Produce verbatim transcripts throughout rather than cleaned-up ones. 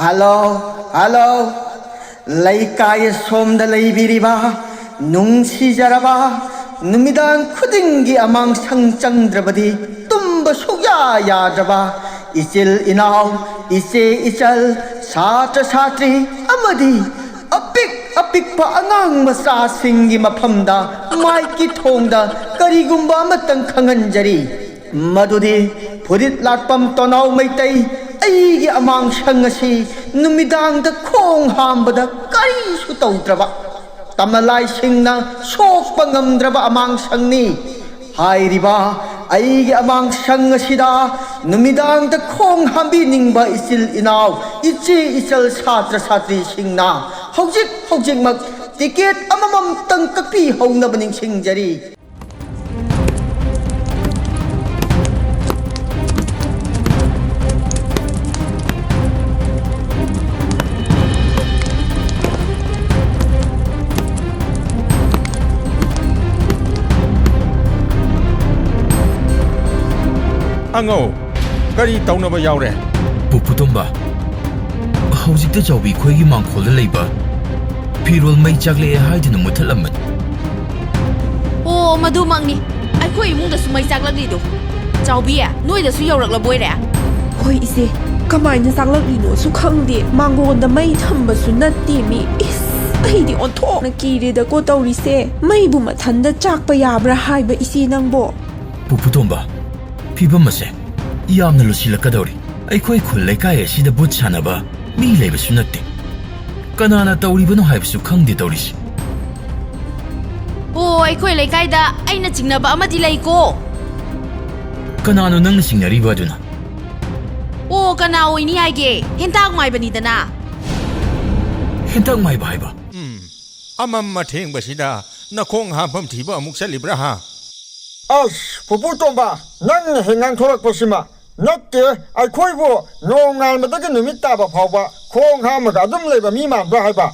Hello, hello. ꯂꯩꯀꯥꯏ ꯑꯁꯣꯝꯗ ꯂꯩꯕꯤꯔꯤꯕ ꯅꯨꯡꯁꯤꯖꯔꯕ, ꯅꯨꯃꯤꯗꯥꯡ ꯈꯨꯗꯤꯡꯒꯤ ꯑꯃꯥꯡꯁꯪ ꯆꯪꯗ꯭ꯔꯕꯗꯤ ꯇꯨꯝꯕ ꯁꯨꯛꯌꯥ ꯌꯥꯗ꯭ꯔꯕ ꯏꯆꯤꯜ ꯏꯅꯥꯎ, ꯏꯆꯦ ꯏꯆꯜ, ꯁꯥꯇ꯭ꯔ ꯁꯥꯇ꯭ꯔꯤ ꯑꯃꯗꯤ ꯑꯄꯤꯛ ꯑꯄꯤꯛꯄ ꯑꯉꯥꯡ ꯃꯆꯥꯁꯤꯡꯒꯤ ꯃꯐꯝꯗ ꯃꯥꯏꯛꯀꯤ ꯊꯣꯡꯗ ꯀꯔꯤꯒꯨꯝꯕ ꯑꯃꯇꯪ ꯈꯪꯍꯟꯖꯔꯤ꯫ ꯃꯗꯨꯗꯤ ꯐꯨꯔꯤꯠ ꯂꯥꯠꯄꯝ ꯇꯣꯅꯥꯎ ꯃꯩꯇꯩ, ꯑꯩꯒꯤ ꯑꯃꯥꯡꯁꯪ ꯑꯁꯤ ꯅꯨꯃꯤꯗꯥꯡꯗ ꯈꯣꯡ ꯍꯥꯝꯕꯗ ꯀꯔꯤꯁꯨ ꯇꯧꯗ꯭ꯔꯕ, ꯇꯃꯂꯥꯏꯁꯤꯡꯅ ꯁꯣꯛꯄ ꯉꯝꯗ꯭ꯔꯕ ꯑꯃꯥꯡꯁꯪꯅꯤ꯫ ꯍꯥꯏꯔꯤꯕ ꯑꯩꯒꯤ ꯑꯃꯥꯡꯁꯪ ꯑꯁꯤꯗ ꯅꯨꯃꯤꯗꯥꯡꯗ ꯈꯣꯡ ꯍꯥꯝꯕꯤꯅꯤꯡꯕ ꯏꯆꯤꯜ ꯏꯅꯥꯎ, ꯏꯆꯦ ꯏꯆꯜ, ꯁꯥꯇ꯭ꯔ ꯁꯥꯇ꯭ꯔꯤꯁꯤꯡꯅ ꯍꯧꯖꯤꯛ ꯍꯧꯖꯤꯛꯃꯛ ꯇꯤꯀꯦꯠ ꯑꯃꯃꯝꯇꯪ ꯀꯛꯄꯤꯍꯧꯅꯕ ꯅꯤꯡꯁꯤꯡꯖꯔꯤ꯫ ꯑꯉꯧ, ꯀꯔꯤ ꯇꯧꯅꯕ ꯌꯥꯎꯔꯦ? ꯄꯨꯄꯨ ꯇꯣꯝꯕ, ꯍꯧꯖꯤꯛꯇ ꯆꯥꯎꯕꯤ ꯈꯣꯏꯒꯤ ꯃꯥꯡꯈꯣꯜꯗ ꯂꯩꯕ ꯐꯤꯔꯣꯜ ꯃꯩ ꯆꯥꯛꯂꯛꯑꯦ ꯍꯥꯏꯗꯨꯅ ꯃꯨꯠꯊꯠꯂꯝꯕꯅꯤ꯫ ꯑꯣ, ꯃꯗꯨꯃꯛꯅꯤ꯫ ꯑꯩꯈꯣꯏ ꯏꯃꯨꯡꯗꯁꯨ ꯃꯩ ꯆꯥꯛꯂꯛꯂꯤꯗꯣ꯫ ꯆꯥꯎꯕꯤ, ꯅꯣꯏꯗꯁꯨ ꯌꯧꯔꯛꯂꯕꯣꯏꯔꯦ? ꯍꯣꯏ ꯏꯆꯦ, ꯀꯃꯥꯏꯅ ꯆꯥꯛꯂꯛꯂꯤꯅꯣꯁꯨ ꯈꯪꯗꯦ, ꯃꯥꯡꯒꯣꯟꯗ ꯃꯩ ꯊꯝꯕꯁꯨ ꯅꯠꯇꯦ ꯃꯤ꯫ ꯏꯁ, ꯑꯩꯗꯤ ꯑꯣꯟꯊꯣꯛꯅ ꯀꯤꯔꯦꯗꯀꯣ ꯇꯧꯔꯤꯁꯦ꯫ ꯃꯩꯕꯨ ꯃꯊꯟꯗ ꯆꯥꯛꯄ ꯌꯥꯕ꯭ꯔꯥ ꯍꯥꯏꯕ ꯏꯆꯦ ꯅꯪꯕꯣ? ꯄꯨꯄꯨ ꯇꯣꯝꯕ, ꯐꯤꯕꯝ ꯑꯁꯦ ꯌꯥꯝꯅ ꯂꯨꯁꯤꯜꯂꯛꯀꯗꯧꯔꯤ꯫ ꯑꯩꯈꯣꯏ ꯈꯨꯜ ꯂꯩꯀꯥꯏ ꯑꯁꯤꯗ ꯚꯨꯠ ꯁꯥꯟꯅꯕ ꯃꯤ ꯂꯩꯕꯁꯨ ꯅꯠꯇꯦ꯫ ꯀꯅꯥꯅ ꯇꯧꯔꯤꯕꯅꯣ ꯍꯥꯏꯕꯁꯨ ꯈꯪꯗꯦ ꯇꯧꯔꯤꯁꯤ꯫ ꯑꯣ, ꯑꯩꯈꯣꯏ ꯂꯩꯀꯥꯏꯗ ꯑꯩꯅ ꯆꯤꯡꯅꯕ ꯑꯃꯗꯤ ꯂꯩꯀꯣ꯫ ꯀꯅꯥꯅꯣ ꯅꯪꯅ ꯆꯤꯡꯅꯔꯤꯕ ꯑꯗꯨꯅ? ꯑꯣ, ꯀꯅꯥ ꯑꯣꯏꯅꯤ ꯍꯥꯏꯒꯦ? ꯍꯦꯟꯇꯥꯛ ꯃꯥꯏꯕꯅꯤꯗꯅ꯫ ꯍꯦꯟꯇꯥꯛ ꯃꯥꯏꯕ ꯍꯥꯏꯕ? ꯎꯝ, ꯑꯃꯝ ꯑꯊꯦꯡꯕꯁꯤꯗ ꯅꯈꯣꯡ ꯍꯥꯝꯐꯝ ꯊꯤꯕ ꯑꯃꯨꯛ ꯆꯠꯂꯤꯕ꯭ꯔꯥ ꯍꯥ? ꯑꯁ, ꯄꯨꯄꯨ ꯇꯣꯝꯕ, ꯅꯪꯅ ꯍꯦꯛ ꯉꯥꯡꯊꯣꯔꯛꯄꯁꯤꯃ꯫ ꯅꯠꯇꯦ, ꯑꯩꯈꯣꯏꯕꯨ ꯅꯣꯡꯉꯥꯟꯕꯗꯒꯤ ꯅꯨꯃꯤꯠ ꯇꯥꯕ ꯐꯥꯎꯕ ꯈꯣꯡ ꯍꯥꯝꯃꯒ ꯑꯗꯨꯝ ꯂꯩꯕ ꯃꯤ ꯃꯥꯟꯕ꯭ꯔꯥ ꯍꯥꯏꯕ?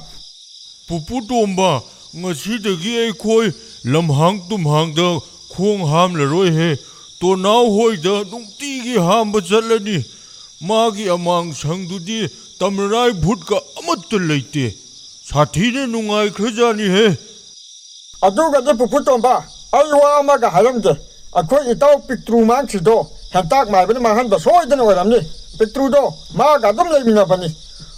ꯄꯨꯄꯨ ꯇꯣꯝꯕ, ꯉꯁꯤꯗꯒꯤ ꯑꯩꯈꯣꯏ ꯂꯝꯍꯥꯡ ꯇꯨꯝꯍꯥꯡꯗ ꯈꯣꯡ ꯍꯥꯝꯂꯔꯣꯏꯍꯦ꯫ ꯇꯣꯅꯥꯎ ꯍꯣꯏꯗ ꯅꯨꯡꯇꯤꯒꯤ ꯍꯥꯝꯕ ꯆꯠꯂꯅꯤ꯫ ꯃꯥꯒꯤ ꯑꯃꯥꯡ ꯁꯪꯗꯨꯗꯤ ꯇꯝꯔꯥꯏ ꯚꯨꯠꯀ ꯑꯃꯠꯇ ꯂꯩꯇꯦ꯫ ꯁꯥꯊꯤꯅ ꯅꯨꯡꯉꯥꯏꯈ꯭ꯔꯖꯥꯠꯅꯤꯍꯦ꯫ ꯑꯗꯨꯒꯗꯤ ꯄꯨꯄꯨ ꯇꯣꯝꯕ, ꯑꯩ ꯋꯥ ꯑꯃꯒ ꯍꯥꯏꯔꯝꯒꯦ꯫ ꯑꯩꯈꯣꯏ ꯏꯇꯥꯎ ꯄꯤꯛꯇ꯭ꯔꯨ ꯃꯥꯡꯈꯤꯗꯣ ꯍꯦꯟꯇꯥꯛ ꯃꯥꯏꯕꯅ ꯃꯥꯡꯍꯟꯕ ꯁꯣꯏꯗꯅ ꯑꯣꯏꯔꯝꯅꯤ꯫ ꯄꯤꯛꯇ꯭ꯔꯨꯗꯣ ꯃꯥꯒ ꯑꯗꯨꯝ ꯂꯩꯃꯤꯟꯅꯕꯅꯤ꯫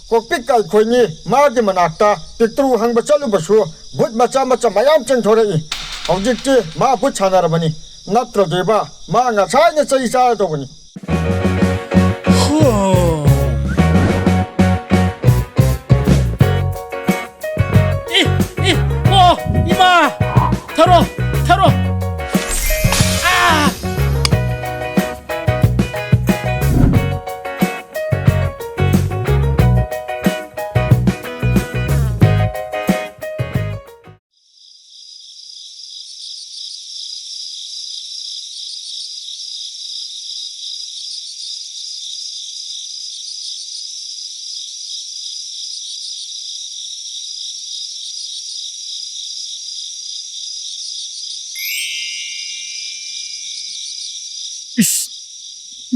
ꯀꯣꯛꯄꯤꯛ ꯑꯩꯈꯣꯏꯅꯤ ꯃꯥꯒꯤ ꯃꯅꯥꯛꯇ ꯄꯤꯛꯇ꯭ꯔꯨ ꯍꯪꯕ ꯆꯠꯂꯨꯕꯁꯨ ꯚꯨꯠ ꯃꯆꯥ ꯃꯆꯥ ꯃꯌꯥꯝ ꯆꯦꯟꯊꯣꯔꯛꯏ꯫ ꯍꯧꯖꯤꯛꯇꯤ ꯃꯥ ꯚꯨꯠ ꯁꯥꯟꯅꯔꯕꯅꯤ꯫ ꯅꯠꯇ꯭ꯔꯗꯤꯕ ꯃꯥ ꯉꯁꯥꯏꯅ ꯆꯩ ꯆꯥꯔꯗꯧꯕꯅꯤ꯫ ꯏ, ꯏ, ꯑꯣ, ꯏꯃꯥ! ꯊꯔꯣ, ꯊꯔꯣ! ꯑꯥ! ꯏꯁ,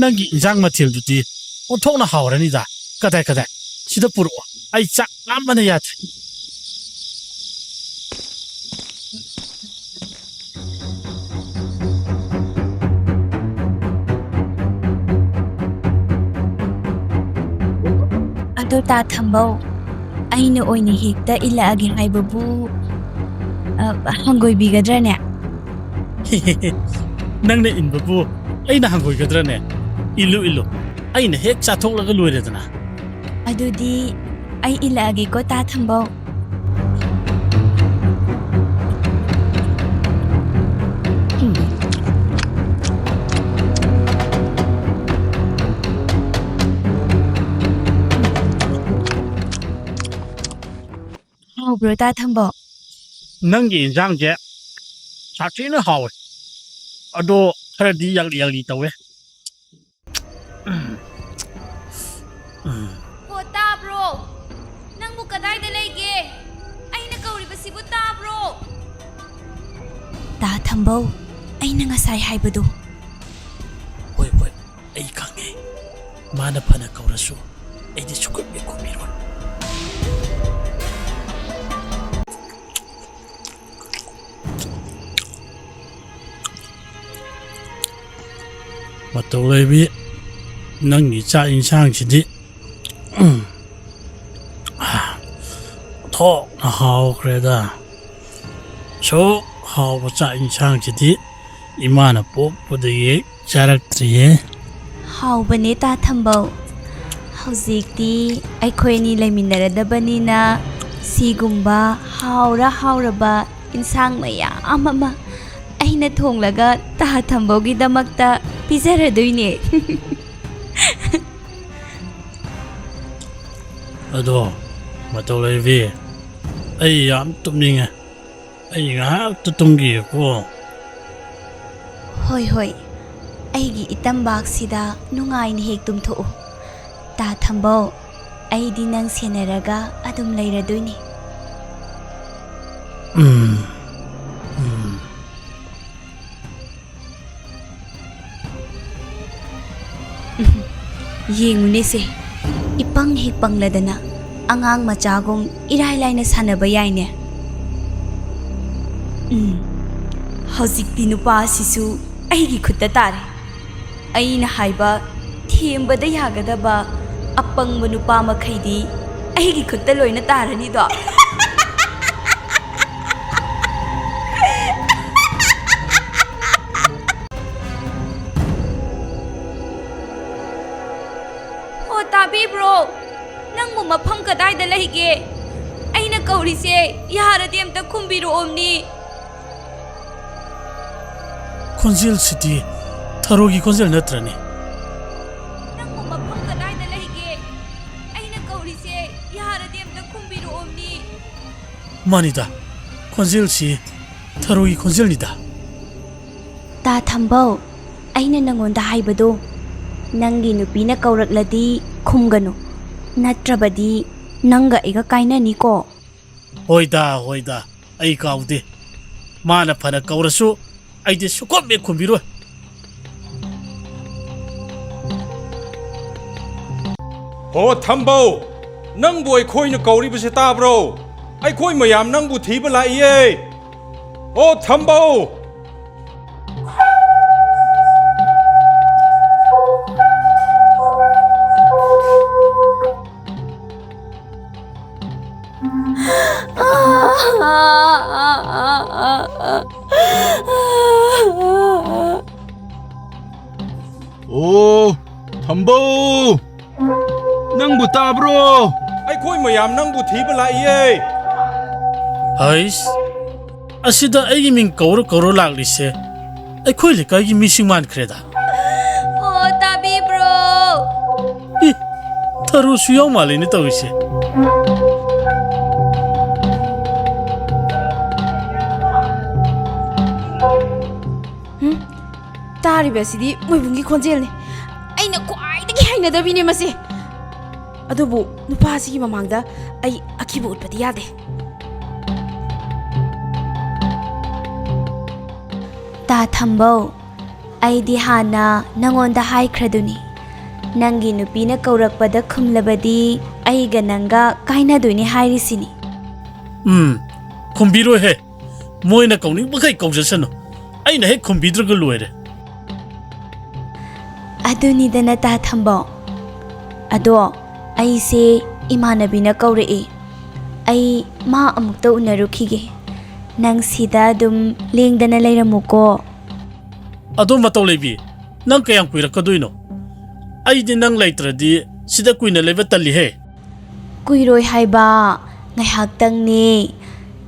ꯅꯪꯒꯤ ꯏꯟꯖꯥꯡ ꯃꯊꯦꯜꯗꯨꯗꯤ ꯑꯣꯟꯊꯣꯛꯅ ꯍꯥꯎꯔꯅꯤꯗ꯫ ꯀꯗꯥꯏ, ꯀꯗꯥꯏ? ꯁꯤꯗ ꯄꯨꯔꯛꯑꯣ꯫ ꯑꯩ ꯆꯥꯛ ꯂꯥꯝꯕꯅ ꯌꯥꯗ꯭ꯔꯦ꯫ ꯑꯗꯣ ꯇꯥ ꯊꯝꯕꯧ, ꯑꯩꯅ ꯑꯣꯏꯅ ꯍꯦꯛꯇ ꯏꯜꯂꯛꯑꯒꯦ ꯍꯥꯏꯕꯕꯨ, ꯑ, ꯍꯪꯒꯣꯏꯕꯤꯒꯗ꯭ꯔꯅꯦ? ꯅꯪꯅ ꯏꯟꯕꯕꯨ ꯑꯩꯅ ꯍꯪꯒꯣꯏꯒꯗ꯭ꯔꯅꯦ? ꯏꯜꯂꯨ, ꯏꯜꯂꯨ, ꯑꯩꯅ ꯍꯦꯛ ꯆꯥꯊꯣꯛꯂꯒ ꯂꯣꯏꯔꯦꯗꯅ꯫ ꯑꯗꯨꯗꯤ ꯑꯩ ꯏꯜꯂꯛꯑꯒꯦꯀꯣ, ꯇꯥ ꯊꯝꯕꯧ꯫ ꯍꯥꯎꯕ꯭ꯔꯣ, ꯇꯥ ꯊꯝꯕꯧ? ꯅꯪꯒꯤ ꯏꯟꯖꯥꯡꯁꯦ ꯁꯥꯊꯤꯅ ꯍꯥꯎꯋꯦ, ꯑꯗꯣ ꯈꯔꯗꯤ ꯌꯥꯛꯂꯤ ꯌꯥꯛꯂꯤ ꯇꯧꯋꯦ꯫ ꯍꯣ, ꯇꯥꯕ꯭ꯔꯣ? ꯅꯪꯕꯨ ꯀꯗꯥꯏꯗ ꯂꯩꯒꯦ? ꯑꯩꯅ ꯀꯧꯔꯤꯕꯁꯤꯕꯨ ꯇꯥꯕ꯭ꯔꯣ? ꯇꯥ ꯊꯝꯕꯧ, ꯑꯩꯅ ꯉꯁꯥꯏ ꯍꯥꯏꯕꯗꯨ꯫ ꯍꯣꯏ, ꯍꯣꯏ, ꯑꯩ ꯈꯪꯉꯦ꯫ ꯃꯥꯅ ꯐꯅ ꯀꯧꯔꯁꯨ ꯑꯩꯗꯤ ꯁꯨꯛꯈꯨꯝ ꯍꯦꯛ ꯈꯨꯝꯕꯤꯔꯣꯏ꯫ ꯃꯇꯧ ꯂꯩꯕꯤ, ꯅꯪꯒꯤ ꯆꯥꯛ ꯏꯟꯁꯥꯡꯁꯤꯗꯤ ꯊꯣꯛꯅ ꯍꯥꯎꯈ꯭ꯔꯦꯗ꯫ ꯁꯨꯛ ꯍꯥꯎꯕ ꯆꯥꯛ ꯏꯟꯁꯥꯡꯁꯤꯗꯤ ꯏꯃꯥꯅ ꯄꯣꯛꯄꯗꯒꯤ ꯆꯥꯔꯛꯇ꯭ꯔꯤꯌꯦ꯫ ꯍꯥꯎꯕꯅꯦ ꯇꯥ ꯊꯝꯕꯧ꯫ ꯍꯧꯖꯤꯛꯇꯤ ꯑꯩꯈꯣꯏ ꯑꯅꯤ ꯂꯩꯃꯤꯟꯅꯔꯗꯕꯅꯤꯅ ꯁꯤꯒꯨꯝꯕ ꯍꯥꯎꯔ ꯍꯥꯎꯔꯕ ꯏꯟꯁꯥꯡ ꯃꯌꯥꯝ ꯑꯃ ꯑꯩꯅ ꯊꯣꯡꯂꯒ ꯇꯥ ꯊꯝꯕꯧꯒꯤꯗꯃꯛꯇ ꯄꯤꯖꯔꯗꯣꯏꯅꯦ꯫ ꯑꯗꯣ, ꯃꯇꯧ ꯂꯩꯕꯤ, ꯑꯩ ꯌꯥꯝ ꯇꯨꯝꯅꯤꯡꯉꯦ꯫ ꯑꯩ ꯉꯥꯏꯍꯥꯛꯇ ꯇꯨꯝꯈꯤꯒꯦꯀꯣ꯫ ꯍꯣꯏ, ꯍꯣꯏ꯫ ꯑꯩꯒꯤ ꯏꯇꯝꯕꯥꯛꯁꯤꯗ ꯅꯨꯡꯉꯥꯏꯅ ꯍꯦꯛ ꯇꯨꯝꯊꯣꯛꯎ꯫ ꯇꯥ ꯊꯝꯕꯧ, ꯑꯩꯗꯤ ꯅꯪ ꯁꯦꯟꯅꯔꯒ ꯑꯗꯨꯝ ꯂꯩꯔꯗꯣꯏꯅꯤ꯫ ꯎꯝ, ꯎꯝ꯫ ꯌꯦꯡꯉꯨꯅꯦꯁꯦ, ꯏꯄꯪ ꯍꯦꯛ ꯄꯪꯂꯗꯅ ꯑꯉꯥꯡ ꯃꯆꯥꯒꯨꯝ ꯏꯔꯥꯏ ꯂꯥꯏꯅ ꯁꯥꯟꯅꯕ ꯌꯥꯏꯅꯦ꯫ ꯎꯝ, ꯍꯧꯖꯤꯛꯇꯤ ꯅꯨꯄꯥ ꯑꯁꯤꯁꯨ ꯑꯩꯒꯤ ꯈꯨꯠꯇ ꯇꯥꯔꯦ꯫ ꯑꯩꯅ ꯍꯥꯏꯕ ꯊꯦꯝꯕꯗ ꯌꯥꯒꯗꯕ ꯑꯄꯪꯕ ꯅꯨꯄꯥ ꯃꯈꯩꯗꯤ ꯑꯩꯒꯤ ꯈꯨꯠꯇ ꯂꯣꯏꯅ ꯇꯥꯔꯅꯤꯗꯣ꯫ ꯑꯣ, ꯇꯥꯕꯤꯕ꯭ꯔꯣ? ꯅꯪꯕꯨ ꯃꯐꯝ ꯀꯗꯥꯏꯗ ꯂꯩꯒꯦ? ꯑꯩꯅ ꯀꯧꯔꯤꯁꯦ ꯌꯥꯔꯗꯤ ꯑꯝꯇ ꯈꯨꯝꯕꯤꯔꯛꯑꯣꯝꯅꯤ꯫ ꯈꯣꯟꯖꯦꯜꯁꯤꯗꯤ ꯊꯔꯣꯒꯤ ꯈꯣꯟꯖꯦꯜ ꯅꯠꯇ꯭ꯔꯅꯦ? ꯅꯪꯕꯨ ꯃꯐꯝ ꯀꯗꯥꯏꯗ ꯂꯩꯒꯦ? ꯑꯩꯅ ꯀꯧꯔꯤꯁꯦ ꯌꯥꯔꯗꯤ ꯑꯝꯇ ꯈꯨꯝꯕꯤꯔꯛꯑꯣꯝꯅꯤ꯫ ꯃꯥꯅꯤꯗ, ꯈꯣꯟꯖꯦꯜꯁꯤ ꯊꯔꯣꯒꯤ ꯈꯣꯟꯖꯦꯜꯅꯤꯗ꯫ ꯇꯥ ꯊꯝꯕꯧ, ꯑꯩꯅ ꯅꯪꯉꯣꯟꯗ ꯍꯥꯏꯕꯗꯣ, ꯅꯪꯒꯤ ꯅꯨꯄꯤꯅ ꯀꯧꯔꯛꯂꯗꯤ ꯈꯨꯝꯒꯅꯨ, ꯅꯠꯇ꯭ꯔꯕꯗꯤ ꯅꯪꯒ ꯑꯩꯒ ꯀꯥꯏꯅꯅꯤꯀꯣ꯫ ꯍꯣꯏꯗ, ꯍꯣꯏꯗ, ꯑꯩ ꯀꯥꯎꯗꯦ꯫ ꯃꯥꯅ ꯐꯅ ꯀꯧꯔꯁꯨ ꯑꯩꯗꯤ ꯁꯨꯛꯈꯨꯝ ꯍꯦꯛ ꯈꯨꯝꯕꯤꯔꯣꯏ꯫ ꯍꯣ ꯊꯝꯕꯧ, ꯅꯪꯕꯨ ꯑꯩꯈꯣꯏꯅ ꯀꯧꯔꯤꯕꯁꯦ ꯇꯥꯕ꯭ꯔꯣ? ꯑꯩꯈꯣꯏ ꯃꯌꯥꯝ ꯅꯪꯕꯨ ꯊꯤꯕ ꯂꯥꯛꯏꯌꯦ꯫ ꯍꯣ ꯊꯝꯕꯧ! ꯑꯣ, ꯊꯝꯕꯧ! ꯅꯪꯕꯨ ꯇꯥꯕ꯭ꯔꯣ? ꯑꯩꯈꯣꯏ ꯃꯌꯥꯝ ꯅꯪꯕꯨ ꯊꯤꯕ ꯂꯥꯛꯏꯌꯦ꯫ ꯍꯩꯁ, ꯑꯁꯤꯗ ꯑꯩꯒꯤ ꯃꯤꯡ ꯀꯧꯔ ꯀꯧꯔ ꯂꯥꯛꯂꯤꯁꯦ ꯑꯩꯈꯣꯏ ꯂꯩꯀꯥꯏꯒꯤ ꯃꯤꯁꯤꯡ ꯃꯥꯟꯈ꯭ꯔꯦꯗ꯫ ꯑꯣ, ꯇꯥꯕꯤꯕ꯭ꯔꯣ? ꯏ, ꯊꯔꯣꯁꯨ ꯌꯥꯎ ꯃꯥꯜꯂꯦꯅꯦ ꯇꯧꯔꯤꯁꯦ꯫ ꯍꯨꯝ? ꯇꯥꯔꯤꯕ ꯑꯁꯤꯗꯤ ꯃꯣꯏꯕꯨꯡꯒꯤ ꯈꯣꯟꯖꯦꯜꯅꯤ꯫ ꯑꯩꯅ ꯈ꯭ꯋꯥꯏꯗꯒꯤ ꯍꯩꯅꯗꯕꯤꯅꯦ ꯃꯁꯤ꯫ ꯑꯗꯨꯕꯨ ꯅꯨꯄꯥ ꯑꯁꯤꯒꯤ ꯃꯃꯥꯡꯗ ꯑꯩ ꯑꯀꯤꯕ ꯎꯠꯄꯗꯤ ꯌꯥꯗꯦ꯫ ꯇꯥ ꯊꯝꯕꯧ, ꯑꯩꯗꯤ ꯍꯥꯟꯅ ꯅꯉꯣꯟꯗ ꯍꯥꯏꯈ꯭ꯔꯗꯨꯅꯤ, ꯅꯪꯒꯤ ꯅꯨꯄꯤꯅ ꯀꯧꯔꯛꯄꯗ ꯈꯨꯝꯂꯕꯗꯤ ꯑꯩꯒ ꯅꯪꯒ ꯀꯥꯏꯅꯗꯣꯏꯅꯤ ꯍꯥꯏꯔꯤꯁꯤꯅꯤ꯫ ꯎꯝ, ꯈꯨꯝꯕꯤꯔꯣꯏꯍꯦ꯫ ꯃꯣꯏꯅ ꯀꯧꯅꯤꯡꯕꯈꯩ ꯀꯧꯖꯁꯅꯨ, ꯑꯩꯅ ꯍꯦꯛ ꯈꯨꯝꯕꯤꯗ꯭ꯔꯒ ꯂꯣꯏꯔꯦ꯫ ꯑꯗꯨꯅꯤꯗꯅ ꯇꯥ ꯊꯝꯕꯧ꯫ ꯑꯗꯣ ꯑꯩꯁꯦ ꯏꯃꯥꯟꯅꯕꯤꯅ ꯀꯧꯔꯛꯏ꯫ ꯑꯩ ꯃꯥ ꯑꯃꯨꯛꯇ ꯎꯅꯔꯨꯈꯤꯒꯦ꯫ ꯅꯪ ꯁꯤꯗ ꯑꯗꯨꯝ ꯂꯦꯡꯗꯅ ꯂꯩꯔꯝꯃꯨꯀꯣ꯫ ꯑꯗꯣ ꯃꯇꯧ ꯂꯩꯕꯤ, ꯅꯪ ꯀꯌꯥꯝ ꯀꯨꯏꯔꯛꯀꯗꯣꯏꯅꯣ? ꯑꯩꯗꯤ ꯅꯪ ꯂꯩꯇ꯭ꯔꯗꯤ ꯁꯤꯗ ꯀꯨꯏꯅ ꯂꯩꯕ ꯇꯜꯂꯤꯍꯦ꯫ ꯀꯨꯏꯔꯣꯏ ꯍꯥꯏꯕ, ꯉꯥꯏꯍꯥꯛꯇꯪꯅꯦ꯫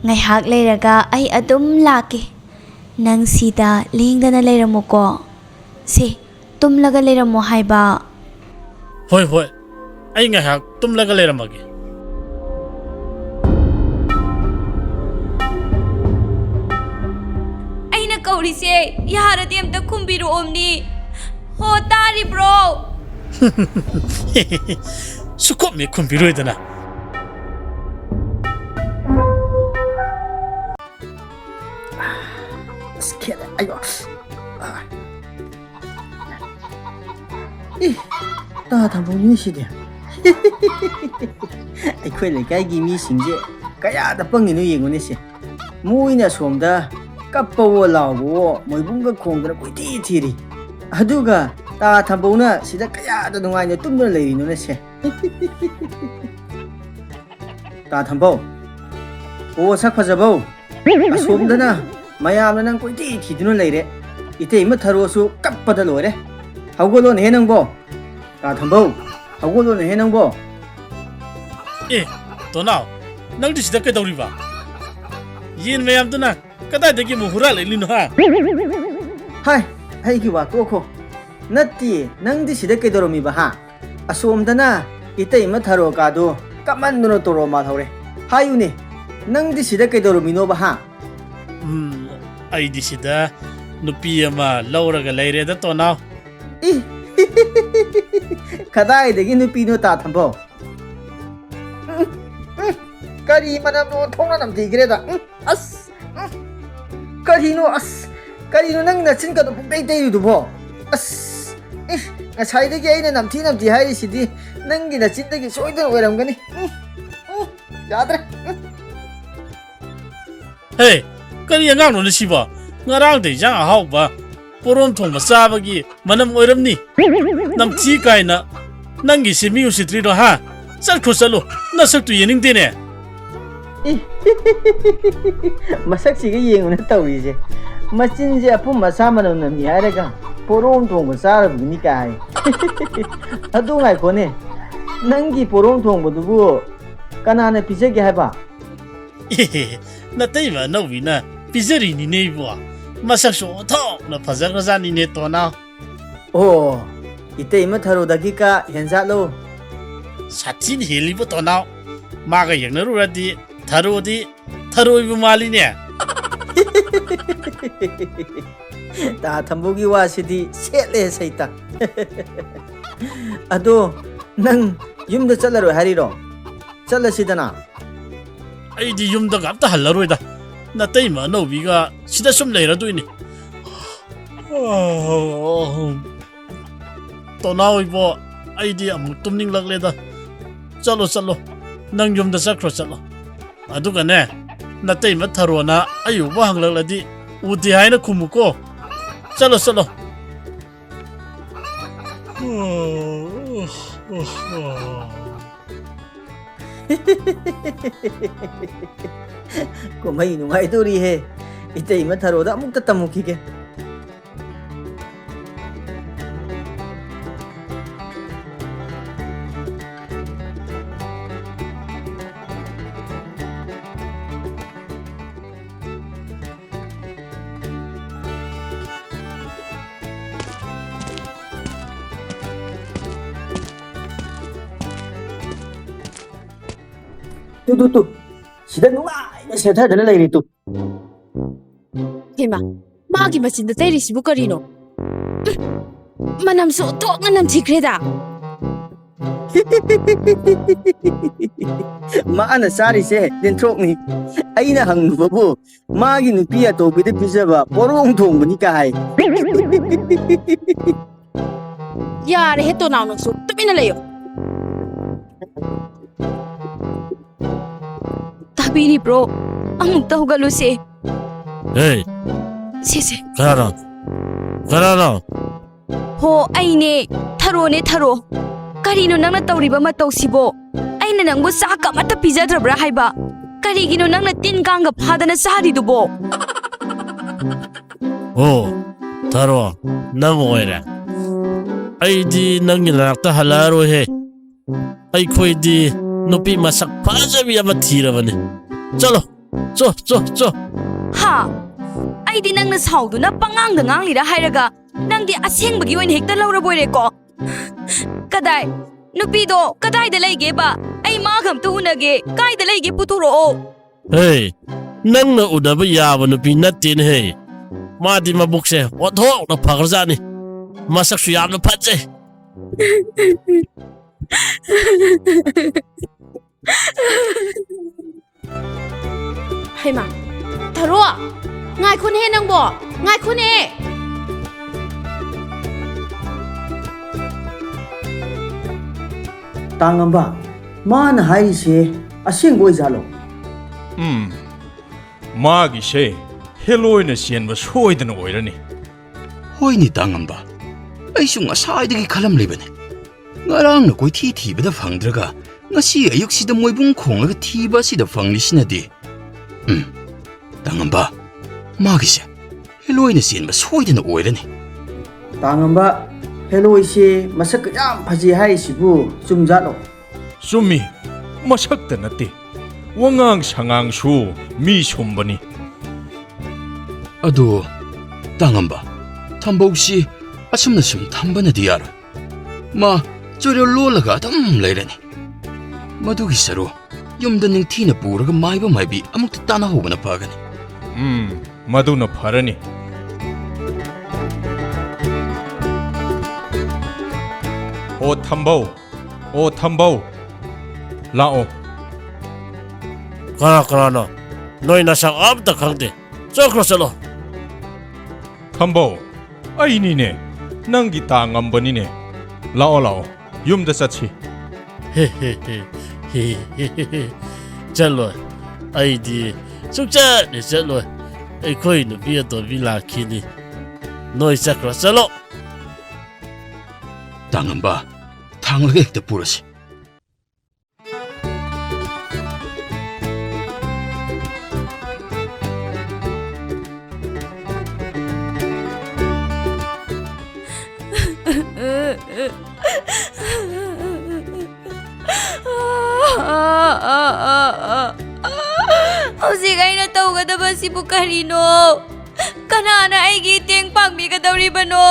ꯉꯥꯏꯍꯥꯛ ꯂꯩꯔꯒ ꯑꯩ ꯑꯗꯨꯝ ꯂꯥꯛꯀꯦ꯫ ꯅꯪ ꯁꯤꯗ ꯂꯦꯡꯗꯅ ꯂꯩꯔꯝꯃꯨꯀꯣ꯫ ꯁꯦ, ꯇꯨꯝꯂꯒ ꯂꯩꯔꯝꯃꯣ ꯍꯥꯏꯕ꯫ ꯍꯣꯏ, ꯍꯣꯏ, ꯑꯩ ꯉꯥꯏꯍꯥꯛ ꯇꯨꯝꯂꯒ ꯂꯩꯔꯝꯃꯒꯦ꯫ ꯑꯩꯅ ꯀꯧꯔꯤꯁꯦ ꯌꯥꯔꯗꯤ ꯑꯝꯇ ꯈꯨꯝꯕꯤꯔꯛꯑꯣꯝꯅꯤ꯫ ꯍꯣ, ꯇꯥꯔꯤꯕ꯭ꯔꯣ? ꯁꯨꯈꯨꯝꯃꯦ ꯈꯨꯝꯕꯤꯔꯣꯏꯗꯅ꯫ ꯑꯁ, ꯈꯦꯠꯂꯦ꯫ ꯑꯌꯣ꯫ ꯑꯥ꯫ ꯏ, ꯇꯥ ꯊꯝꯕꯧꯅꯤ ꯁꯤꯗꯤ꯫ ꯁꯤ ꯑꯩꯈꯣꯏ ꯂꯩꯀꯥꯏꯒꯤ ꯃꯤꯁꯤꯡꯁꯦ ꯀꯌꯥꯗ ꯄꯪꯉꯤꯅꯣ ꯌꯦꯡꯉꯨꯅꯦ ꯁꯦ꯫ ꯃꯣꯏꯅ ꯑꯁꯣꯝꯗ ꯀꯞꯄꯋꯣ ꯂꯥꯎꯕꯋꯣ ꯃꯣꯏꯕꯨꯡꯒ ꯈꯣꯡꯗꯅ ꯀꯣꯏꯊꯤ ꯊꯤꯔꯤ꯫ ꯑꯗꯨꯒ ꯇꯥ ꯊꯝꯕꯧꯅ ꯁꯤꯗ ꯀꯌꯥꯗ ꯅꯨꯡꯉꯥꯏꯅ ꯇꯨꯝꯗꯨꯅ ꯂꯩꯔꯤꯅꯣꯅꯦ ꯁꯦ꯫ ꯇꯥ ꯊꯝꯕꯧ, ꯑꯣ ꯁꯛ ꯐꯖꯕꯧ, ꯑꯁꯣꯝꯗꯅ ꯃꯌꯥꯝꯅ ꯅꯪ ꯀꯣꯏꯊꯤ ꯊꯤꯗꯨꯅ ꯂꯩꯔꯦ꯫ ꯏꯇꯩꯃ ꯊꯔꯣꯁꯨ ꯀꯞꯄꯗ ꯂꯣꯏꯔꯦ꯫ ꯍꯧꯒꯠꯂꯣꯅꯦꯍꯦ ꯅꯪꯕꯣ꯫ ꯇꯥ ꯊꯝꯕꯧ, ꯍꯧꯒꯠꯂꯣꯅꯦꯍꯦ ꯅꯪꯕꯣ꯫ ꯑꯦ, ꯇꯣꯅꯥꯎ, ꯅꯪꯗꯤ ꯁꯤꯗ ꯀꯩꯗꯧꯔꯤꯕ? ꯌꯦꯟ ꯃꯌꯥꯝꯗꯨꯅ ꯀꯗꯥꯏꯗꯒꯤ ꯑꯃꯨꯛ ꯍꯨꯔꯥꯜꯂꯛꯂꯤꯅꯣ, ꯍꯥ? ꯍꯥꯏ, ꯑꯩꯒꯤ ꯋꯥ ꯇꯣꯛꯈꯣ꯫ ꯅꯠꯇꯦ, ꯅꯪꯗꯤ ꯁꯤꯗ ꯀꯩꯗꯧꯔꯝꯃꯤꯕ, ꯍꯥ? ꯑꯁꯣꯝꯗꯅ ꯏꯇꯩꯃ ꯊꯔꯣ ꯀꯥꯗꯣ ꯀꯃꯟꯗꯨꯅ ꯇꯣꯔꯣ ꯃꯥꯜꯍꯧꯔꯦ꯫ ꯍꯥꯏꯌꯨꯅꯦ, ꯅꯪꯗꯤ ꯁꯤꯗ ꯀꯩꯗꯧꯔꯝꯃꯤꯅꯣꯕ, ꯍꯥ? ꯎꯝ, ꯑꯩꯗꯤ ꯁꯤꯗ ꯅꯨꯄꯤ ꯑꯃ ꯂꯧꯔꯒ ꯂꯩꯔꯦꯗ, ꯇꯣꯅꯥꯎ꯫ ꯏ, ꯀꯗꯥꯏꯗꯒꯤ ꯅꯨꯄꯤꯅꯣ, ꯇꯥ ꯊꯝꯕꯧ? ꯎꯝ, ꯎꯝ, ꯀꯔꯤ ꯃꯅꯝꯅꯣ? ꯊꯣꯡꯅ ꯅꯝꯊꯤꯈ꯭ꯔꯦꯗ꯫ ꯎꯝ, ꯑꯁ, ꯎꯝ, ꯀꯔꯤꯅꯣ? ꯑꯁ, ꯀꯔꯤꯅꯣ ꯅꯪ ꯅꯆꯤꯟꯒꯗꯣ ꯄꯨꯡꯇꯩ ꯇꯩꯔꯤꯗꯨꯕꯣ? ꯑꯁ, ꯏ, ꯉꯁꯥꯏꯗꯒꯤ ꯑꯩꯅ ꯅꯝꯊꯤ ꯅꯝꯊꯤ ꯍꯥꯏꯔꯤꯁꯤꯗꯤ ꯅꯪꯒꯤ ꯅꯆꯤꯟꯗꯒꯤ ꯁꯣꯏꯗꯅ ꯑꯣꯏꯔꯝꯒꯅꯤ꯫ ꯎꯝ, ꯎꯝ, ꯌꯥꯗ꯭ꯔꯦ꯫ ꯎꯝ꯫ ꯍꯦ, ꯀꯔꯤ ꯑꯉꯥꯡꯅꯣꯅꯦ ꯁꯤꯕꯣ? ꯉꯔꯥꯡꯗ ꯏꯟꯖꯥꯡ ꯑꯍꯥꯎꯕ ꯄꯣꯔꯣꯝ ꯊꯣꯡꯕ ꯆꯥꯕꯒꯤ ꯃꯅꯝ ꯑꯣꯏꯔꯝꯅꯤ꯫ ꯅꯝꯊꯤ ꯀꯥꯏꯅ꯫ ꯅꯪꯒꯤꯁꯦ ꯃꯤ ꯎꯁꯤꯠꯇ꯭ꯔꯤꯔꯣ, ꯍꯥ? ꯆꯠꯈ꯭ꯔꯣ, ꯆꯠꯂꯣ꯫ ꯅꯁꯛꯇꯨ ꯌꯦꯡꯅꯤꯡꯗꯦꯅꯦ꯫ ꯏ, ꯃꯁꯛꯁꯤꯒ ꯌꯦꯡꯉꯨꯅꯦ ꯇꯧꯔꯤꯁꯦ꯫ ꯃꯆꯤꯟꯁꯦ ꯑꯄꯨꯝ ꯑꯁꯥ ꯃꯅꯝ ꯅꯝꯃꯤ ꯍꯥꯏꯔꯒ ꯄꯣꯔꯣꯝ ꯊꯣꯡꯕ ꯆꯥꯔꯨꯕꯒꯤꯅꯤ ꯀꯥꯏ꯫ ꯑꯗꯨ ꯉꯥꯏꯈꯣꯅꯦ, ꯅꯪꯒꯤ ꯄꯣꯔꯣꯝ ꯊꯣꯡꯕꯗꯨꯕꯨ ꯀꯅꯥꯅ ꯄꯤꯖꯒꯦ ꯍꯥꯏꯕ? ꯅꯇꯩꯃ ꯑꯅꯧꯕꯤꯅ ꯄꯤꯖꯔꯤꯅꯤꯅꯦ ꯏꯕꯣ꯫ ꯃꯁꯛꯁꯨ ꯑꯣꯟꯊꯣꯛꯅ ꯐꯖꯈ꯭ꯔꯖꯥꯠꯅꯤꯅꯦ ꯇꯣꯅꯥꯎ꯫ ꯑꯣ, ꯏꯇꯩꯃ ꯊꯔꯣꯗꯒꯤ ꯀꯥ ꯍꯦꯟꯖꯥꯠꯂꯣ? ꯁꯥꯊꯤꯅ ꯍꯦꯜꯂꯤꯕꯣ ꯇꯣꯅꯥꯎ꯫ ꯃꯥꯒ ꯌꯦꯡꯅꯔꯨꯔꯗꯤ ꯊꯔꯣꯗꯤ ꯊꯔꯣꯏꯕꯨ ꯃꯥꯜꯂꯤꯅꯦ꯫ ꯇꯥ ꯊꯝꯕꯧꯒꯤ ꯋꯥꯁꯤꯗꯤ ꯁꯦꯠꯂꯦ ꯁꯩꯇ꯫ ꯑꯗꯣ ꯅꯪ ꯌꯨꯝꯗ ꯆꯠꯂꯔꯣꯏ ꯍꯥꯏꯔꯤꯔꯣ? ꯆꯠꯂꯁꯤꯗꯅ꯫ ꯑꯩꯗꯤ ꯌꯨꯝꯗꯒ ꯑꯝꯇ ꯍꯜꯂꯔꯣꯏꯗ꯫ ꯅꯇꯩꯃ ꯑꯅꯧꯕꯤꯒ ꯁꯤꯗ ꯁꯨꯝ ꯂꯩꯔꯗꯣꯏꯅꯤ꯫ ꯇꯣꯅꯥꯎ ꯏꯕꯣ, ꯑꯩꯗꯤ ꯑꯃꯨꯛ ꯇꯨꯝꯅꯤꯡꯂꯛꯂꯦꯗ꯫ ꯆꯠꯂꯣ, ꯆꯠꯂꯣ꯫ ꯅꯪ ꯌꯨꯝꯗ ꯆꯠꯈ꯭ꯔꯣ, ꯆꯠꯂꯣ꯫ ꯑꯗꯨꯒꯅꯦ, ꯅꯇꯩꯃ ꯊꯔꯣꯅ ꯑꯩ ꯎꯕ ꯍꯪꯂꯛꯂꯗꯤ ꯎꯗꯦ ꯍꯥꯏꯅ ꯈꯨꯝꯃꯨꯀꯣ꯫ ꯆꯠꯂꯣ, ꯆꯠꯂꯣ꯫ ꯀꯨꯝꯍꯩ ꯅꯨꯡꯉꯥꯏꯗꯣꯔꯤꯍꯦ꯫ ꯏꯇꯩꯃ ꯊꯔꯣꯗ ꯑꯃꯨꯛꯇ ꯇꯝꯃꯨꯈꯤꯒꯦ꯫ Two, two, two. ꯁꯤꯗ ꯅꯨꯡꯉꯥꯏꯅ ꯁꯦꯠꯊꯗꯅ ꯂꯩꯔꯤ ꯇꯨ꯫ ꯍꯦꯃꯥ, ꯃꯥꯒꯤ ꯃꯆꯤꯟꯗ ꯇꯩꯔꯤꯁꯤꯕꯨ ꯀꯔꯤꯅꯣ? ꯎꯝ, ꯃꯅꯝꯁꯨ ꯑꯣꯟꯊꯣꯛꯅ ꯅꯝꯊꯤꯈ꯭ꯔꯦꯗ꯫ ꯃꯥꯅ ꯆꯥꯔꯤꯁꯦ ꯇꯤꯟꯊ꯭ꯔꯣꯛꯅꯤ꯫ ꯑꯩꯅ ꯍꯪꯂꯨꯕꯕꯨ ꯃꯥꯒꯤ ꯅꯨꯄꯤ ꯑꯇꯣꯞꯄꯗ ꯄꯤꯖꯕ ꯄꯣꯔꯣꯡ ꯊꯣꯡꯕꯅꯤ ꯀꯥꯏ꯫ ꯌꯥꯔꯦꯍꯦ ꯇꯣꯅꯥꯎ, ꯅꯪꯁꯨ ꯇꯨꯃꯤꯟꯅ ꯂꯩꯌꯣ꯫ ꯇꯥꯕꯤꯔꯤꯕ꯭ꯔꯣ? ꯑꯃꯨꯛꯇ ꯍꯧꯒꯠꯂꯨꯁꯦ꯫ ꯍꯦ! ꯁꯦ, ꯁꯦ꯫ ꯀꯅꯥꯅꯣ? ꯀꯅꯥꯅꯣ? ꯍꯣ, ꯑꯩꯅꯦ꯫ ꯊꯔꯣꯅꯦ, ꯊꯔꯣ꯫ ꯀꯔꯤꯅꯣ ꯅꯪꯅ ꯇꯧꯔꯤꯕ ꯃꯇꯧꯁꯤꯕꯣ? ꯑꯩꯅ ꯅꯪꯕꯨ ꯆꯥꯛ ꯑꯃꯠꯇ ꯄꯤꯖꯗ꯭ꯔꯕ꯭ꯔꯥ ꯍꯥꯏꯕ? ꯀꯔꯤꯒꯤꯅꯣ ꯅꯪꯅ ꯇꯤꯟ ꯀꯥꯡꯒ ꯐꯥꯗꯅ ꯆꯥꯔꯤꯗꯨꯕꯣ? ꯑꯣ, ꯊꯔꯣ, ꯅꯪ ꯑꯣꯏꯔꯦ꯫ ꯑꯩꯗꯤ ꯅꯪꯒꯤ ꯅꯥꯛꯇ ꯍꯜꯂꯛꯑꯔꯣꯏꯍꯦ꯫ ꯑꯩꯈꯣꯏꯗꯤ ꯅꯨꯄꯤ ꯃꯁꯛ ꯐꯖꯕꯤ ꯑꯃ ꯊꯤꯔꯕꯅꯤ꯫ ꯆꯠꯂꯣ, ꯆꯣ, ꯆꯣ, ꯆꯣ꯫ ꯍꯥ? ꯑꯩꯗꯤ ꯅꯪꯅ ꯁꯥꯎꯗꯨꯅ ꯄꯉꯥꯡꯗ ꯉꯥꯡꯂꯤꯔꯥ ꯍꯥꯏꯔꯒ, ꯅꯪꯗꯤ ꯑꯁꯦꯡꯕꯒꯤ ꯑꯣꯏꯅ ꯍꯦꯛꯇ ꯂꯧꯔꯕꯣꯏꯔꯦꯀꯣ? ꯀꯗꯥꯏ? ꯅꯨꯄꯤꯗꯣ ꯀꯗꯥꯏꯗ ꯂꯩꯒꯦꯕ? ꯑꯩ ꯃꯥꯒ ꯑꯝꯇ ꯎꯅꯒꯦ꯫ ꯀꯥꯏꯗ ꯂꯩꯒꯦ? ꯄꯨꯊꯣꯔꯛꯑꯣ꯫ ꯍꯦ, ꯅꯪꯅ ꯎꯅꯕ ꯌꯥꯕ ꯅꯨꯄꯤ ꯅꯠꯇꯦꯅꯦꯍꯦ꯫ ꯃꯥꯗꯤ ꯃꯕꯨꯛꯁꯦ ꯑꯣꯟꯊꯣꯛꯅ ꯐꯈ꯭ꯔꯖꯥꯠꯅꯤ꯫ ꯃꯁꯛꯁꯨ ꯌꯥꯝꯅ ꯐꯖꯩ꯫ ꯍꯩꯃꯥ, ꯊꯔꯣ, ꯉꯥꯏꯈꯣꯅꯦꯍꯦ ꯅꯪꯕꯣ, ꯉꯥꯏꯈꯣꯅꯦ꯫ ꯇꯥꯡꯉꯝꯕ, ꯃꯥꯅ ꯍꯥꯏꯔꯤꯁꯦ ꯑꯁꯦꯡꯕ ꯑꯣꯏꯖꯥꯠꯂꯣ? ꯎꯝ, ꯃꯥꯒꯤꯁꯦ ꯍꯦꯂꯣꯏꯅ ꯆꯦꯟꯕ ꯁꯣꯏꯗꯅ ꯑꯣꯏꯔꯅꯤ꯫ ꯍꯣꯏꯅꯦ ꯇꯥꯉꯝꯕ, ꯑꯩꯁꯨ ꯉꯁꯥꯏꯗꯒꯤ ꯈꯜꯂꯝꯂꯤꯕꯅꯤ꯫ ꯉꯔꯥꯡꯅ ꯀꯣꯏꯊꯤ ꯊꯤꯕꯗ ꯐꯪꯗ꯭ꯔꯒ ꯉꯁꯤ ꯑꯌꯨꯛꯁꯤꯗ ꯃꯣꯏꯕꯨꯡ ꯈꯣꯡꯂꯒ ꯊꯤꯕ ꯑꯁꯤꯗ ꯐꯪꯂꯤꯁꯤꯅꯗꯤ꯫ ꯎꯝ, ꯇꯥꯉꯝꯕ, ꯃꯥꯒꯤꯁꯦ ꯍꯦꯂꯣꯏꯅ ꯆꯦꯟꯕ ꯁꯣꯏꯗꯅ ꯑꯣꯏꯔꯅꯤ꯫ ꯇꯥꯉꯝꯕ, ꯍꯦꯂꯣꯏꯁꯦ ꯃꯁꯛꯀ ꯌꯥꯝ ꯐꯖꯩ ꯍꯥꯏꯔꯤꯁꯤꯕꯨ ꯆꯨꯝꯖꯥꯠꯂꯣ? ꯆꯨꯝꯃꯤ, ꯃꯁꯛꯇ ꯅꯠꯇꯦ, ꯋꯥꯉꯥꯡ ꯁꯉꯥꯡꯁꯨ ꯃꯤ ꯁꯨꯝꯕꯅꯤ꯫ ꯑꯗꯣ ꯇꯥꯉꯝꯕ, ꯊꯝꯕꯧꯁꯤ ꯑꯁꯨꯝꯅ ꯁꯨꯝ ꯊꯝꯕꯅꯗꯤ ꯌꯥꯔꯣꯏ꯫ ꯃꯥ ꯆꯨꯔꯦꯜ ꯂꯣꯜꯂꯒ ꯑꯗꯨꯝ ꯂꯩꯔꯅꯤ꯫ ꯃꯗꯨꯒꯤ ꯁꯔꯨ ꯌꯨꯝꯗ ꯅꯤꯡꯊꯤꯅ ꯄꯨꯔꯒ ꯃꯥꯏꯕ ꯃꯥꯏꯕꯤ ꯑꯃꯨꯛꯇ ꯇꯥꯟꯅꯍꯧꯕꯅ ꯐꯒꯅꯤ꯫ ꯎꯝ, ꯃꯗꯨꯅ ꯐꯔꯅꯤ꯫ ꯑꯣ ꯊꯝꯕꯧ, ꯑꯣ ꯊꯝꯕꯧ, ꯂꯥꯛꯑꯣ꯫ ꯀꯅꯥ ꯀꯅꯥꯅꯣ? ꯅꯣꯏ ꯅꯁꯛ ꯑꯝꯇ ꯈꯪꯗꯦ꯫ ꯆꯠꯈ꯭ꯔꯣ, ꯆꯠꯂꯣ꯫ ꯊꯝꯕꯧ, ꯑꯩꯅꯤꯅꯦ, ꯅꯪꯒꯤ ꯇꯥꯉꯝꯕꯅꯤꯅꯦ꯫ ꯂꯥꯛꯑꯣ, ꯂꯥꯛꯑꯣ, ꯌꯨꯝꯗ ꯆꯠꯁꯤ꯫ ꯆꯠꯂꯣꯏ, ꯑꯩꯗꯤ ꯁꯨꯡꯆꯠ ꯍꯦꯛ ꯆꯠꯂꯣꯏ꯫ ꯑꯩꯈꯣꯏ ꯅꯨꯄꯤ ꯑꯇꯣꯝꯕꯤ ꯂꯥꯛꯈꯤꯅꯤ꯫ ꯅꯣꯏ ꯆꯠꯈ꯭ꯔꯣ, ꯆꯠꯂꯣ꯫ ꯇꯥꯉꯝꯕ, ꯊꯥꯡꯂꯒ ꯍꯦꯛꯇ ꯄꯨꯔꯁꯤ꯫ ꯍꯧꯖꯤꯛ ꯑꯩꯅ ꯇꯧꯒꯗꯕꯁꯤꯕꯨ ꯀꯔꯤꯅꯣ? ꯀꯅꯥꯅ ꯑꯩꯒꯤ ꯃꯇꯦꯡ ꯄꯥꯡꯕꯤꯒꯗꯧꯔꯤꯕꯅꯣ?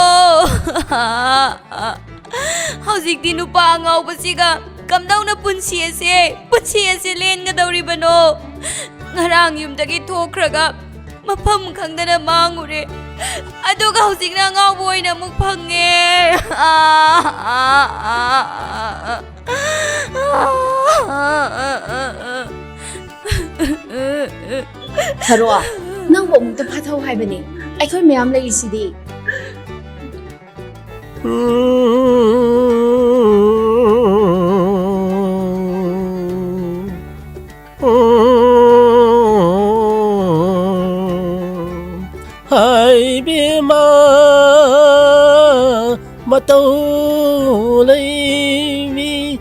ꯍꯧꯖꯤꯛꯇꯤ ꯅꯨꯄꯥ ꯑꯉꯥꯎꯕꯁꯤꯒ ꯀꯝꯗꯧꯅ ꯄꯨꯟꯁꯤ ꯑꯁꯦ, ꯄꯨꯟꯁꯤ ꯑꯁꯦ ꯂꯦꯟꯒꯗꯧꯔꯤꯕꯅꯣ? ꯉꯔꯥꯡ ꯌꯨꯝꯗꯒꯤ ꯊꯣꯛꯈ꯭ꯔꯒ ꯃꯐꯝ ꯈꯪꯗꯅ ꯃꯥꯡꯉꯨꯔꯦ, ꯑꯗꯨꯒ ꯍꯧꯖꯤꯛꯅ ꯑꯉꯥꯎꯕ ꯑꯣꯏꯅ ꯑꯃꯨꯛ ꯐꯪꯉꯦ꯫ ꯁꯔꯣ, ꯅꯪꯕꯨ ꯑꯃꯨꯛꯇ ꯐꯥꯊꯧ ꯍꯥꯏꯕꯅꯤ꯫ ꯑꯩꯈꯣꯏ ꯃꯌꯥꯝ ꯂꯩꯔꯤꯁꯤꯗꯤ꯫ ꯃꯇꯧ ꯂꯩꯕꯤ,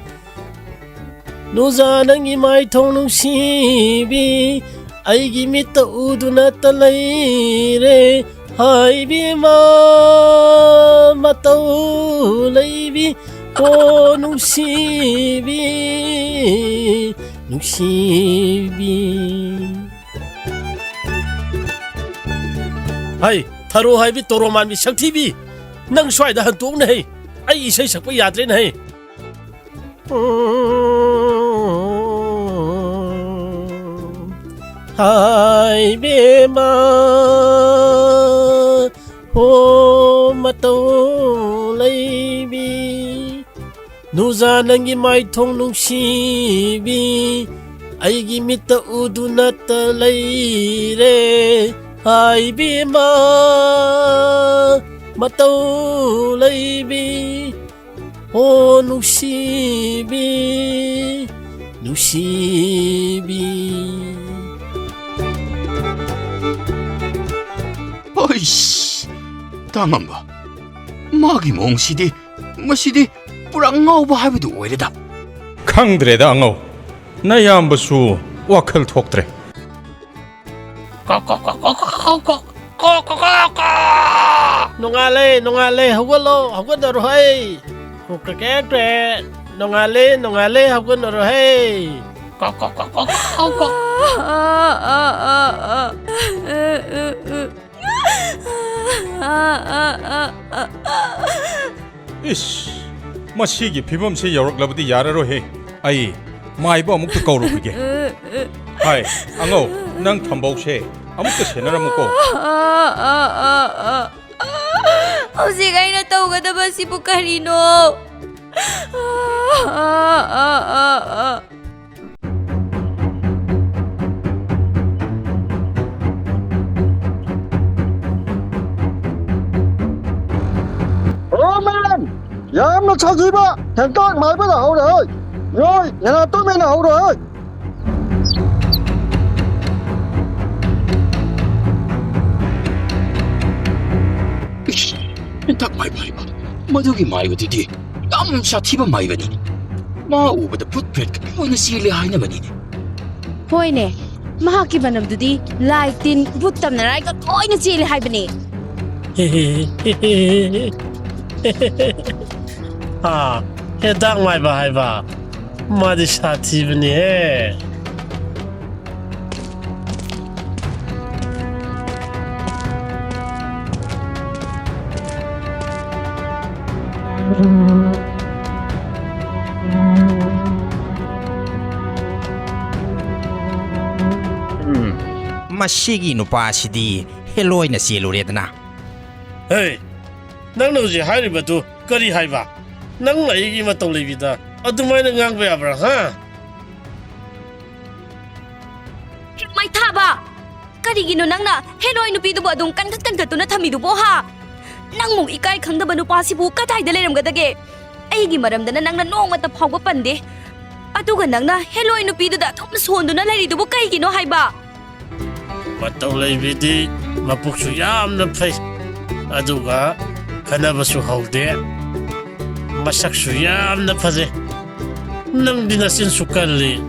ꯅꯨꯖꯥ ꯅꯪꯒꯤ ꯃꯥꯏꯊꯣꯡ ꯅꯨꯡꯁꯤꯕꯤ, ꯑꯩꯒꯤ ꯃꯤꯠꯇ ꯎꯗꯨꯅꯇ ꯂꯩꯔꯦ꯫ ꯍꯥꯏꯕꯤꯃ ꯃꯇꯧ ꯂꯩꯕꯤ, ꯑꯣ ꯅꯨꯡꯁꯤꯕꯤ, ꯅꯨꯡꯁꯤꯕꯤ꯫ ꯍꯩ, ꯊꯔꯣ ꯍꯥꯏꯕꯤ ꯇꯣꯔꯣ ꯃꯥꯟꯕꯤ ꯁꯛꯊꯤꯕꯤ, ꯅꯪ ꯁ꯭ꯋꯥꯏꯗ ꯍꯟꯇꯣꯛꯅ ꯍꯩ, ꯑꯩ ꯏꯁꯩ ꯁꯛꯄ ꯌꯥꯗ꯭ꯔꯦꯅ ꯍꯩ꯫ ꯍꯥꯏꯕꯦꯝꯃ, ꯍꯣ ꯃꯇꯧ ꯂꯩꯕꯤ, ꯅꯨꯖꯥ ꯅꯪꯒꯤ ꯃꯥꯏꯊꯣꯡ ꯅꯨꯡꯁꯤꯕꯤ, ꯑꯩꯒꯤ ꯃꯤꯠꯇ ꯎꯗꯨꯅꯇ ꯂꯩꯔꯦ꯫ ꯍꯥꯏꯕꯦꯝꯃ, ꯃꯇꯧ ꯂꯩꯕꯤ, ꯑꯣ ꯅꯨꯡꯁꯤꯕꯤ, ꯅꯨꯡꯁꯤꯕꯤ꯫ ꯑꯩꯁ! ꯇꯥꯉꯝꯕ, ꯃꯥꯒꯤ ꯃꯑꯣꯡꯁꯤꯗꯤ, ꯃꯁꯤꯗꯤ ꯄꯨꯔꯥ ꯉꯥꯎꯕ ꯍꯥꯏꯕꯗꯨ ꯑꯣꯏꯔꯦꯗ꯫ ꯈꯪꯗ꯭ꯔꯦꯗ ꯑꯉꯧ, ꯅꯌꯥꯝꯕꯁꯨ ꯋꯥꯈꯜ ꯊꯣꯛꯇ꯭ꯔꯦ꯫ ꯅꯣꯡꯉꯥꯜꯂꯦ, ꯅꯣꯡꯉꯥꯜꯂꯦ, ꯍꯧꯒꯠꯂꯣ, ꯍꯧꯒꯠꯅꯔꯣ ꯍꯩ꯫ ꯀ꯭ꯔꯦ, ꯀ꯭ꯔꯦ, ꯀ꯭ꯔꯦ꯫ ꯅꯣꯡꯉꯥꯜꯂꯦ, ꯅꯣꯡꯉꯥꯜꯂꯦ, ꯍꯧꯒꯠꯅꯔꯣ ꯍꯩ꯫ ꯏꯁ, ꯃꯁꯤꯒꯤ ꯐꯤꯕꯝꯁꯤ ꯌꯧꯔꯛꯂꯕꯗꯤ ꯌꯥꯔꯔꯣꯏꯍꯦ꯫ ꯑꯩ ꯃꯥꯏꯕ ꯑꯃꯨꯛꯇ ꯀꯧꯔꯨꯈꯤꯒꯦ꯫ ꯍꯥꯏ, ꯑꯉꯧ, ꯅꯪ ꯊꯝꯕꯧꯁꯦ ꯑꯃꯨꯛꯇ ꯁꯦꯟꯅꯔꯝꯃꯨꯀꯣ꯫ ꯍꯧꯖꯤꯛ ꯑꯩꯅ ꯇꯧꯒꯗꯕꯁꯤꯕꯨ ꯀꯔꯤꯅꯣ? ꯍꯣ ꯃꯦꯟ! ꯌꯥꯝꯅ ꯁꯥꯊꯤꯕ ꯍꯦꯟꯇꯥꯛ ꯃꯥꯏꯕ ꯂꯥꯛꯍꯧꯔꯦ ꯍꯣꯏ! ꯅꯣꯏ ꯅꯅꯥꯇꯣꯝ ꯃꯦꯟ ꯍꯧꯔꯣ ꯍꯣꯏ! ꯏꯁ! ꯍꯦꯟꯇꯥꯛ ꯃꯥꯏꯕ ꯍꯥꯏꯕ? ꯃꯗꯨꯒꯤ ꯃꯥꯏꯕꯗꯨꯗꯤ ꯌꯥꯝ ꯁꯥꯊꯤꯕ ꯃꯥꯏꯕꯅꯤꯅꯦ꯫ ꯃꯥ ꯎꯕꯗ ꯚꯨꯠ ꯄ꯭ꯔꯦꯠꯀ ꯂꯣꯏꯅ ꯆꯦꯜꯂꯦ ꯍꯥꯏꯅꯕꯅꯤꯅꯦ꯫ ꯍꯣꯏꯅꯦ, ꯃꯍꯥꯛꯀꯤ ꯃꯅꯝꯗꯨꯗꯤ ꯂꯥꯏ ꯇꯤꯟ, ꯚꯨꯠ ꯇꯝꯅꯔꯥꯏꯒ ꯂꯣꯏꯅ ꯆꯦꯜꯂꯦ ꯍꯥꯏꯕꯅꯦ꯫ ꯑꯥ, ꯍꯦꯟꯇꯥꯛ ꯃꯥꯏꯕ ꯍꯥꯏꯕ꯫ ꯃꯥꯗꯤ ꯁꯥꯊꯤꯕꯅꯤꯍꯦ꯫ ꯎꯝ, ꯃꯁꯤꯒꯤ ꯅꯨꯄꯥꯁꯤꯗꯤ ꯍꯦꯂꯣꯏꯅ ꯆꯦꯜꯂꯨꯔꯦꯗꯅ꯫ ꯍꯦ, ꯅꯪꯅ ꯍꯧꯖꯤꯛ ꯍꯥꯏꯔꯤꯕꯗꯨ ꯀꯔꯤ ꯍꯥꯏꯕ? ꯅꯪꯅ ꯑꯩꯒꯤ ꯃꯇꯧ ꯂꯩꯕꯤꯗ ꯑꯗꯨꯃꯥꯏꯅ ꯉꯥꯡꯕ ꯌꯥꯕ꯭ꯔꯥ, ꯍꯥ? ꯃꯩꯊꯥꯕ! ꯀꯔꯤꯒꯤꯅꯣ ꯅꯪꯅ ꯍꯦꯂꯣꯏ ꯅꯨꯄꯤꯗꯨꯕꯨ ꯑꯗꯨꯝ ꯀꯟꯈꯠ ꯀꯟꯈꯠꯇꯨꯅ ꯊꯝꯃꯤꯗꯨꯕꯣ, ꯍꯥ? ꯅꯪꯃꯨꯛ ꯏꯀꯥꯏ ꯈꯪꯗꯕ ꯅꯨꯄꯥꯁꯤꯕꯨ ꯀꯗꯥꯏꯗ ꯂꯩꯔꯝꯒꯗꯒꯦ? ꯑꯩꯒꯤ ꯃꯔꯝꯗꯅ ꯅꯪꯅ ꯅꯣꯡꯃꯇ ꯐꯥꯎꯕ ꯄꯟꯗꯦ꯫ ꯑꯗꯨꯒ ꯅꯪꯅ ꯍꯦꯂꯣꯏ ꯅꯨꯄꯤꯗꯨꯗ ꯑꯗꯨꯝ ꯁꯣꯟꯗꯨꯅ ꯂꯩꯔꯤꯗꯨꯕꯨ ꯀꯩꯒꯤꯅꯣ ꯍꯥꯏꯕ? ꯃꯇꯧ ꯂꯩꯕꯤꯗꯤ ꯃꯄꯨꯛꯁꯨ ꯌꯥꯝꯅ ꯐꯩ, ꯑꯗꯨꯒ ꯈꯠꯅꯕꯁꯨ ꯍꯧꯗꯦ, ꯃꯁꯛꯁꯨ ꯌꯥꯝꯅ ꯐꯖꯩ꯫ ꯅꯪꯗꯤ ꯅꯆꯤꯟꯁꯨ ꯀꯜꯂꯤ,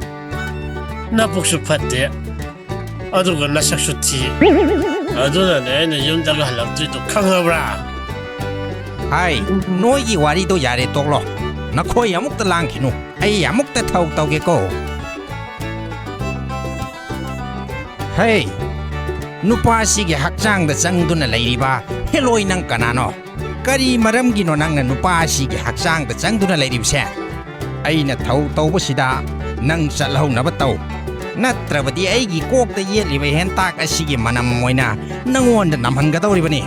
ꯅꯄꯨꯛꯁꯨ ꯐꯠꯇꯦ, ꯑꯗꯨꯒ ꯅꯁꯛꯁꯨ ꯊꯤ꯫ ꯑꯗꯨꯅꯅꯦ ꯑꯩꯅ ꯌꯨꯝꯗꯒ ꯍꯜꯂꯛꯇ꯭ꯔꯤꯗꯣ, ꯈꯪꯉꯕ꯭ꯔꯥ? ꯍꯥꯏ, ꯅꯣꯏꯒꯤ ꯋꯥꯔꯤꯗꯣ ꯌꯥꯔꯦ, ꯇꯣꯛꯂꯣ꯫ ꯅꯈꯣꯏ ꯑꯃꯨꯛꯇ ꯂꯥꯡꯈꯤꯅꯨ, ꯑꯩ ꯑꯃꯨꯛꯇ ꯊꯧ ꯇꯧꯒꯦꯀꯣ꯫ ꯍꯦ, ꯅꯨꯄꯥꯁꯤꯒꯤ ꯍꯛꯆꯥꯡꯗ ꯆꯪꯗꯨꯅ ꯂꯩꯔꯤꯕ ꯍꯦꯂꯣꯏ, ꯅꯪ ꯀꯅꯥꯅꯣ? ꯀꯔꯤ ꯃꯔꯝꯒꯤꯅꯣ ꯅꯪꯅ ꯅꯨꯄꯥ ꯑꯁꯤꯒꯤ ꯍꯛꯆꯥꯡꯗ ꯆꯪꯗꯨꯅ ꯂꯩꯔꯤꯕꯁꯦ? ꯑꯩꯅ ꯊꯧ ꯇꯧꯕꯁꯤꯗ ꯅꯪ ꯆꯠꯍꯧꯅꯕ ꯇꯧ, ꯅꯠꯇ꯭ꯔꯕꯗꯤ ꯑꯩꯒꯤ ꯀꯣꯛꯇ ꯌꯦꯠꯂꯤꯕ ꯍꯦꯟꯇꯥꯛ ꯑꯁꯤꯒꯤ ꯃꯅꯝ ꯑꯣꯏꯅ ꯅꯪꯉꯣꯟꯗ ꯅꯝꯍꯟꯒꯗꯧꯔꯤꯕꯅꯤ꯫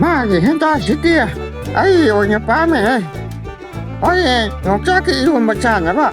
ꯃꯥꯒꯤ ꯍꯦꯟꯇꯥꯛꯁꯤꯗꯤ ꯑꯩ ꯑꯣꯏꯅ ꯄꯥꯝꯃꯦꯍꯦ꯫ ꯍꯣꯔꯦꯟ ꯌꯣꯡꯆꯥꯛꯀꯤ ꯏꯔꯣꯝꯕ ꯆꯥꯅꯕ꯫